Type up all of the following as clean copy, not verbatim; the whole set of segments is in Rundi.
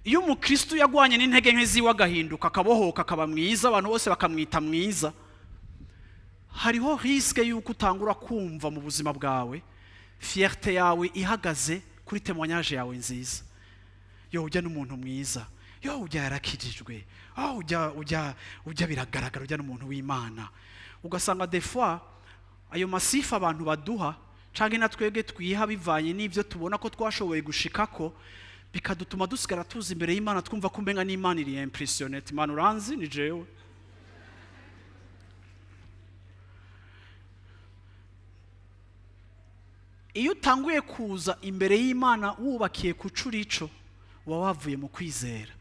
Iyo umukristo yagwanye n'intege nke ziwe, agahinduka, akabohoka, akaba mwiza, abantu bose bakamwita mwiza, hariho risque y'uko utangura kumva mu buzima bwawe fierté yawe ihagaze kuri témoignage yawe nziza. Yo, ujya n'umuntu mwiza, yo, ujya yarakijijwe, oh, ujya biragaragara, ujya n'umuntu w'Imana. Ugasanga des fois ayo masifa abantu baduha canke na twebwe twiha bivanye n'ivyo tubona ko twashoboye gushikako, bikadutuma dusigara tuza imbere y'Imana twumva ko umenga n'Imana iri impressionnée. Imana, uranzi, ni jewe. Iyo utanguye kuza imbere y'Imana wubakiye ku curico, uba wavuye mu kwizera,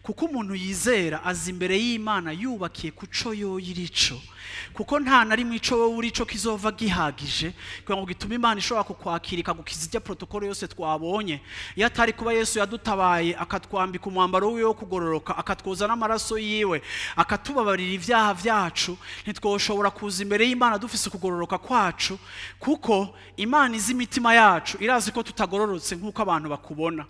kuko umuntu yizera aza imbere y'Imana yubakiye ku co yoyo irico, kuko nta na rimwe ico wowe urico kizova gihagije kugira ngo gitume Imana ishobora kukwakira ikagukiza ijya protocole yose twabonye. Iyo atari kuba Yesu yadutabaye, akatwambika umwambaro wiwe wo kugororoka, akatwoza n'amaraso yiwe, akatubabarira ibyaha byacu, ntitwoshobora kuza imbere y'Imana dufise ukugororoka kwacu, kuko Imana izi imitima yacu, irazi ko tutagororotse nk'uko abantu bakubona.